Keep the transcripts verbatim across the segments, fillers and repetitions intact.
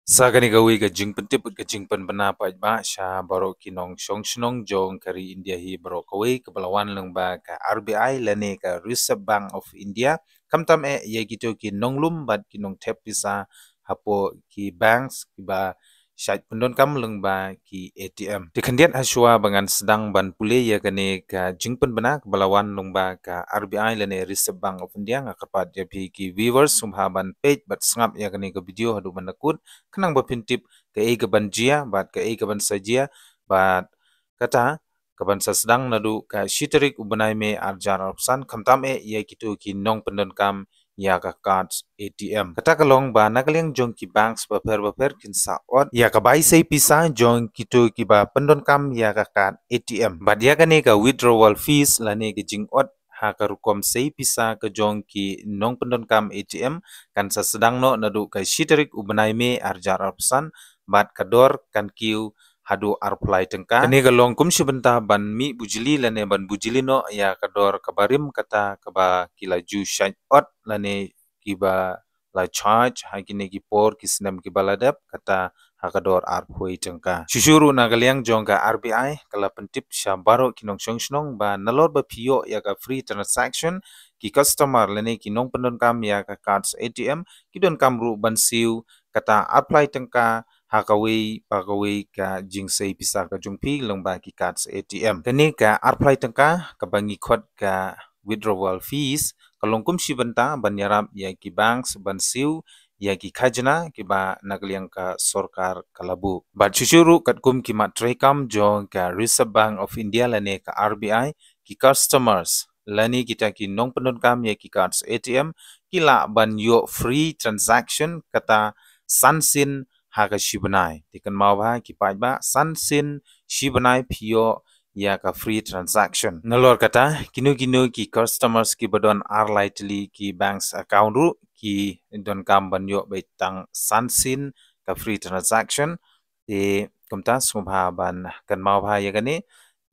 Sa kane kawei ka jingpyntip, ka jingpynbna paidbah sha baroh ki nongshong shnong jong ka ri India hi baroh kawei, kaba la wan lyngba ka R B I lane ka Reserve Bank of India, khamtam eh ïa kito ki nonglum bad ki nongthep pisa hapoh ki banks kiba shait pyndonkam lyngba ki A T M. Te khyndiat hashwa ba ngan sdang ban pule ïa kane ka jingpynbna kaba la wan lyngba ka R B I lane Reserve Bank of India, nga kyrpad ïa phi ki viewers sngewbha ban peit bad sngap ïa kane ka video haduh ban da kut, khnang ba phin tip kaei kaban jia bad kaei kaban sa jia, bad kata kaban sa sdang naduh ka shi tarik u bnai May arhajar arphew san, khamtam eh ïa kito ki nongpyndonkam ïa ka cards A T M. Kata ka long ba na ka liang jong ki banks bapher bapher kin sa ot ïa ka bai sei pisa jong kito kiba pyndonkam ïa ka card A T M. Bad ïa kane ka withdrawal fees lane ka jingot ha ka rukom sei pisa ka jong ki nongpyndonkam A T M kan sa sdang noh naduh ka shi tarik u bnai May arhajar arphew san, bad ka dor kan kiew haduh arphew lai tyngka. Kane ka long kum shi bynta ban mih bujli lane ban bujli noh ïa ka dor kaba rim kata kaba ki la ju shait ot lane kiba la charge ha kine ki por ki snem kiba la dep, kata ha ka dor arphew wei tyngka. Shuh shuh ruh na ka liang jong ka R B I ka la pyntip sha baroh ki nongshong shnong ba nalor ba phi ïoh ïa ka free transaction, ki customer lane ki nongpyndonkam ïa ka cards A T M ki donkam ruh ban siew kata arphew lai tyngka ha kawei pa kawei ka jingsei pisa ka jong phi lyngba ki cards A T M. Kane ka arphew lai tyngka kaba ngi khot ka withdrawal fees ka long kum shi bynta ban ïarap ïa ki banks ban siew ïa ki khajna kiba na ka liang ka sorkar ka la buh. Bad shuh shuh ruh katkum ki mat treikam jong ka Reserve Bank of India lane ka R B I, ki customers lane kita ki nongpyndonkam ïa ki cards A T M ki lah ban ïoh free transaction kata san sien ha ka shi bnai. Te kynmaw bha ki paidbah, san sien shi bnai phi ïoh ïa ka free transaction. Nalor kata, kino kino ki customers kiba don ar lai tylli ki banks account ruh ki donkam ban ïoh beit tang san sien ka free transaction. Te kumta sngewbha ban kynmaw bha ïa kane,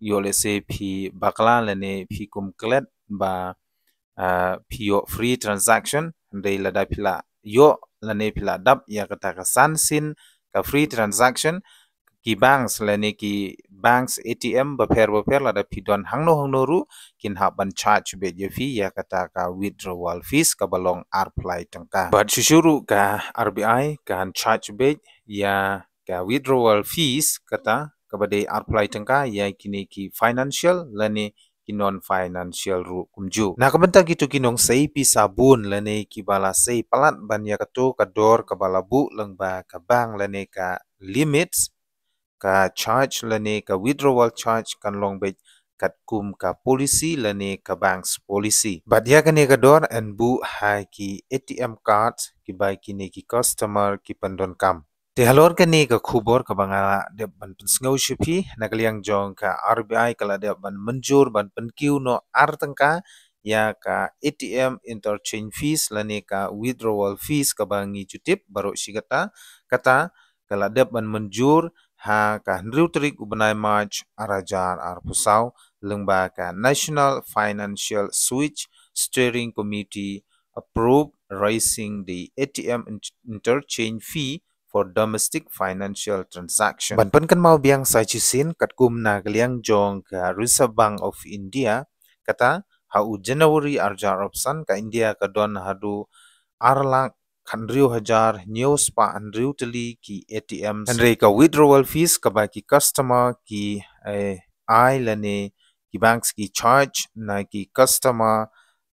ïoh lehse phi bakla lane phi kum klet ba, ah, phi ïoh free transaction, hynrei lada phi la ïoh lane phi la dap ïa kata ka san sien ka free transaction, ki banks lane ki banks A T M bapher bapher lada phi don hangno hangno ruh kin hap ban charge beit ïa phi ïa kata ka withdrawal fees kaba long arphew lai tyngka. Bad shuh shuh ruh ka R B I kan charge beit ïa ka withdrawal fees kata kaba dei arphew lai tyngka ïa kine ki financial lane ki non financial ruh kumjuh. Na ka bynta kito ki nongsei pisa bun lane kiba la sei palat ban ïa kato ka dor kaba la buh lyngba ka bank lane ka limits, ka charge lane ka withdrawal charge kan long beit katkum ka policy lane ka bank's policy. Bad ïa kane ka dor yn buh ha ki A T M card kiba kine ki customer ki pyndonkam. Te halor kane ka khubor kaba nga la dep ban pynsngew sha phi, na ka liang jong ka R B I ka la dep ban mynjur ban pynkiew noh ar tyngka ïa ka A T M interchange fees lane ka withdrawal fees kaba ngi ju tip baroh shi katta, kata ka la dep ban mynjur ha ka hynriew tarik u bnai March arhajar arphew saw lyngba ka National Financial Switch Steering Committee approved raising the A T M in-, interchange fee for domestic financial transaction. Ban pynkynmaw biang sa shisien katkum na ka liang jong ka Reserve Bank of India, kata ha u January arhajar arphew san ka India ka don haduh ar lak khathynriew hajar hynñiew spah hynriew tylli ki A T Ms. Hynrei ka withdrawal fees kaba ki customer ki, eh, ai lane ki banks ki charge na ki customer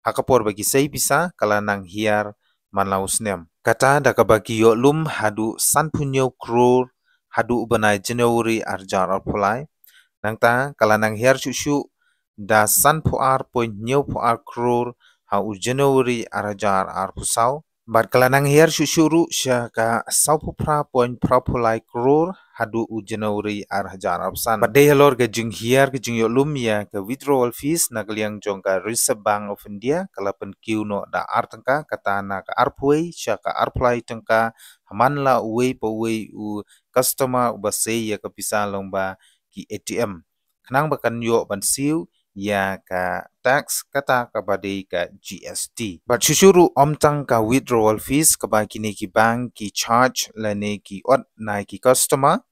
ha ka por ba ki sei pisa ka la nang hiar man la u snem. Kata da kaba ki ïoh lum haduh sanphew hynñiew klur haduh u bnai January arhajar arphew lai. Nangta ka la nang hiar shuh shuh da sanphew ar point hynñiewphew ar klur ha u January arhajar arphew saw. Bad ka la nang hiar shuh shuh ruh sha ka sawphew phra point phraphew lai klur haduh u January arhajar arphew san. Bad dei halor ka jinghiar ka jingïoh lum ïa ka withdrawal fees na ka liang jong ka Reserve Bank of India ka la pynkiew noh da ar tyngka, kata na ka arphew wei sha ka arphew lai tyngka ha man la uwei pa uwei u customer uba sei ïa ka pisa lyngba ki A T M. Khnang ba kan ïoh ban siew ïa ka tax kata kaba dei ka G S T. Bad shuh shuh ruh ym tang ka withdrawal fees kaba kine ki bank ki charge lane ki ot na ki customer,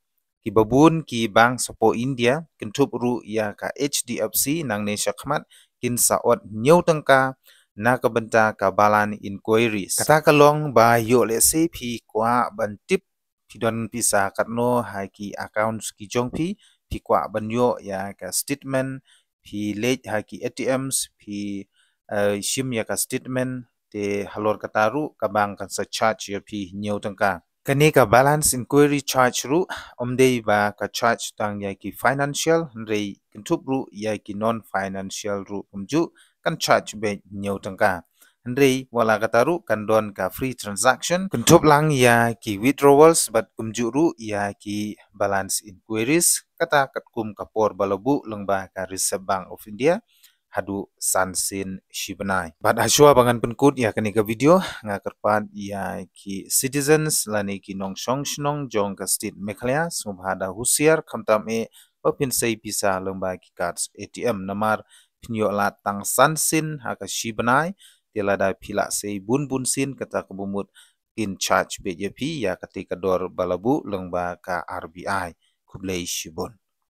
kiba bun ki bank shapoh India, kynthup ruh ïa ka H D F C nangne shakhmat, kin sa ot hynñiew tyngka na ka bynta ka balance inquiries. Kata ka long ba ïoh lehse phi kwah ban tip phi don pisa katno ha ki accounts ki jong phi, phi kwah ban ïoh ïa ka statement, phi leit ha ki A T Ms, phi, eh, shim ïa ka statement, te halor kata ruh ka bank kan sa charge ïa phi hynñiew tyngka. Kane ka balance inquiry charge ruh ym dei ba ka charge tang ïa ki financial, hynrei kynthup ruh ïa ki non financial ruh kumjuh kan charge beit hynñiew tyngka. Hynrei wat la kata ruh kan don ka free transaction, kynthup lang ïa ki withdrawals bad kumjuh ruh ïa ki balance inquiries, kata katkum ka por ba la buh lyngba ka Reserve Bank of India haduh san sien shi bnai. Bad hashwa ba ngan pynkut ïa kane ka video, nga kyrpad ïa ki citizens lane ki nongshong shnong jong ka state Meghalaya, sngewbha da husiar khamtam eh ba phin sei pisa lyngba ki cards A T M, namar phin ïoh lad tang san sien ha ka shi bnai, te lada phi lah sei bun bun sien, kata kaba mut kin charge beit ïa phi ïa kata ka dor ba la buh lyngba ka R B I. Khublei shibun.